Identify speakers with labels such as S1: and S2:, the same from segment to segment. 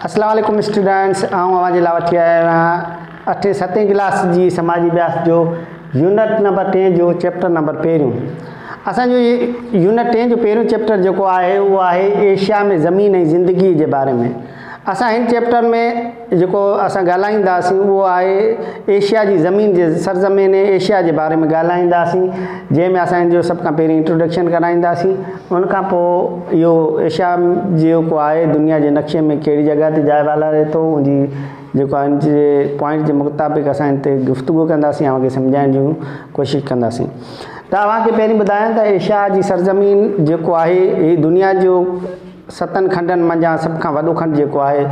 S1: اسلام عليڪم اسٽوڊنٽس آئون اوهان جي لاء وٺي آيو آهيان اٺين ستين ڪلاس جي سماجي اڀياس جو يونٽ نمبر ٽئين جو چيپٽر نمبر پهريون اسان جو يونٽ ٽئين جو پهريون چيپٽر جيڪو آهي اهو آهي ايشيا ۾ زمين ۽ زندگي جي باري ۾ اسان هن چيپٽر ۾ جيڪو اسان ڳالهائينداسين اهو آهي ايشيا جي زمين جي سرزمين ايشيا جي باري ۾ ڳالهائينداسين جنهن ۾ اسان هن جو سڀ کان پهرين انٽروڊڪشن ڪرائينداسين ان کان پوء اهو ايشيا جيڪو آهي دنيا جي نقشي ۾ ڪهڙي جڳهه تي جاء والاري ٿو ان جي جيڪو آهي ان جي پوائنٽ جي مطابق اسان هن تي گفتگو ڪنداسين اوهان کي سمجهائڻ جون ڪوشش ڪنداسين ته اوهان کي پهرين ٻڌايان ته ايشيا جي سرزمين جيڪو آهي هي دنيا جو ستن کنڊن منجهان سڀ کان وڏو کنڊ جيڪو آهي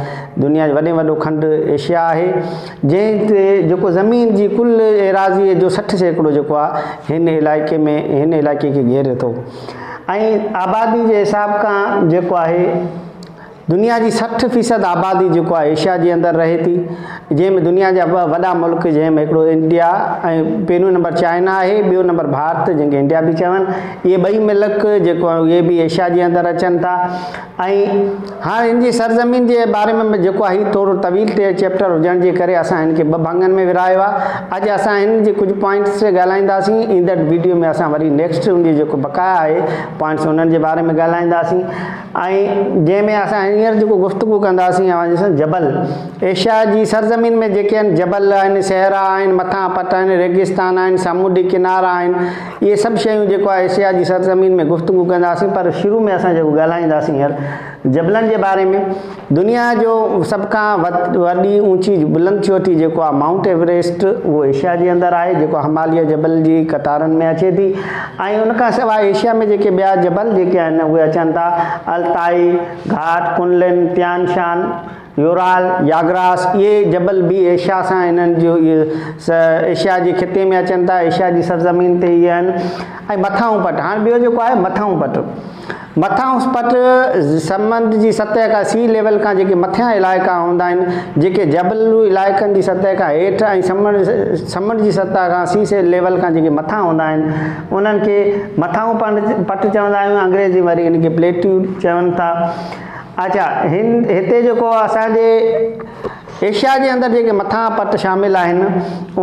S1: دنيا جو وڏي ۾ وڏو کنڊ ايشيا آهي جنهن تي جيڪو زمين جي ڪل ايراضيء جو 60% جيڪو آهي هن علائقي ۾ هن علائقي کي گهيري ٿو ۽ آبادي جي حساب کان جيڪو آهي دنيا جي 60% آبادي جيڪو آهي ايشيا جي اندر رهي ٿي جنهن ۾ دنيا جا ٻه وڏا ملڪ جنهن ۾ هڪڙو انڊيا ۽ پهريون نمبر چائنا آهي ٻيو نمبر ڀارت جنهن کي انڊيا به چون اهي ٻئي ملڪ جيڪو اهي به ايشيا جي اندر اچن ٿا ۽ هاڻ هن جي سرزمين جي باري ۾ جيڪو آهي ٿورو طويل چيپٽر هجڻ جي ڪري اسان هن کي ٻه ڀاڱن ۾ ورهايو آهي اڄ اسان هن جي ڪجهه پوائنٽس تي ڳالهائينداسين ايندڙ ويڊيو ۾ اسان وري نيڪسٽ ان جي جيڪو بقايا آهي پوائنٽس انهن جي باري ۾ ڳالهائينداسين ۽ جنهن ۾ اسان هينئر جيڪو گفتگو ڪنداسين اوهان جي سان جبل ايشيا جي سرزمين ۾ جيڪي آهن جبل آهن صحرا آهن مٿان پٽ آهن ريگستان آهن سامونڊي ڪنارا آهن اهي سڀ شيون جيڪو آهي ايشيا جي سرزمين ۾ گفتگو ڪنداسين پر شروع ۾ اسان جيڪو ڳالهائينداسين هينئر جبلن جي باري ۾ دنيا جو سڀ کان وڏي اوچي بلند چوٽي جيڪو آهي مائونٽ ايوريسٽ اهو ايشيا جي اندر آهي جيڪو هماليه جبل جي قطارن ۾ اچي ٿي ۽ ان کان سواء ايشيا ۾ جيڪي ٻيا جبل جيڪي آهن اهي اچن ٿا التائي، گهاٽ، ڪنلن، تيان شان، يورال، ياگراس اهي جبل به ايشيا سان انهن جو اهي ايشيا جي خطي ۾ اچن ٿا ايشيا جي سرزمين تي اهي آهن ۽ مٿانهون پٽ هاڻي ٻيو جيڪو آهي مٿانهون پٽ مٿانهون پٽ سمنڊ جي سطح کان سي ليول کان جيڪي مٿيان علائقا هوندا آهن جيڪي جبلو علائقن جي سطح کان هيٺ ۽ سمنڊ جي سطح کان سي ليول کان جيڪي مٿان هوندا آهن انهن کي مٿانهون پٽ چوندا آهيون انگريزي وري ان کي پليٽيو چون ٿا اچا هن هتي جيڪو اسان جي ايشيا جي اندر جيڪي مٿانهان پٽ شامل آهن،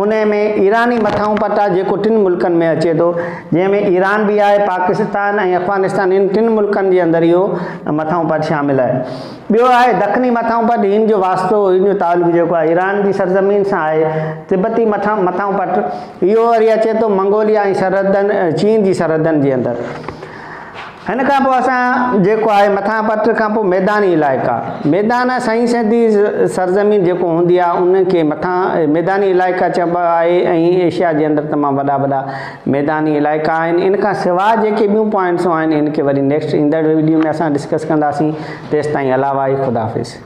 S1: انهي ۾ ايراني مٿانهون پٽ آهي جيڪو ٽن ملڪن ۾ اچي ٿو، جنهن ۾ ايران به آهي، پاڪستان ۽ افغانستان انهن ٽن ملڪن جي اندر اهو مٿانهون پٽ شامل آهي. ٻيو آهي دکني مٿانهون پٽ، هن جو واسطو، هن جو تعلق جيڪو آهي ايران جي سرزمين سان آهي. تبتي مٿانهون پٽ، اهو وري اچي ٿو منگوليا ۽ سرحدن چين جي سرحدن جي اندر. هن کان پوء اسان جيڪو آهي مٿان پٽ کان پوء ميداني علائقا ميدان سائين سيدي سرزمين جيڪو هوندي آهي ان کي مٿان ميداني علائقا چئبو آهي ۽ ايشيا جي اندر تمام وڏا وڏا ميداني علائقا آهن ان کان سواء جيڪي ٻيون پوائنٽسون آهن ان کي وري نيڪسٽ ايندڙ ويڊيو ۾ اسان ڊسڪس ڪنداسين تيستائين الله واهي خدا حافظ.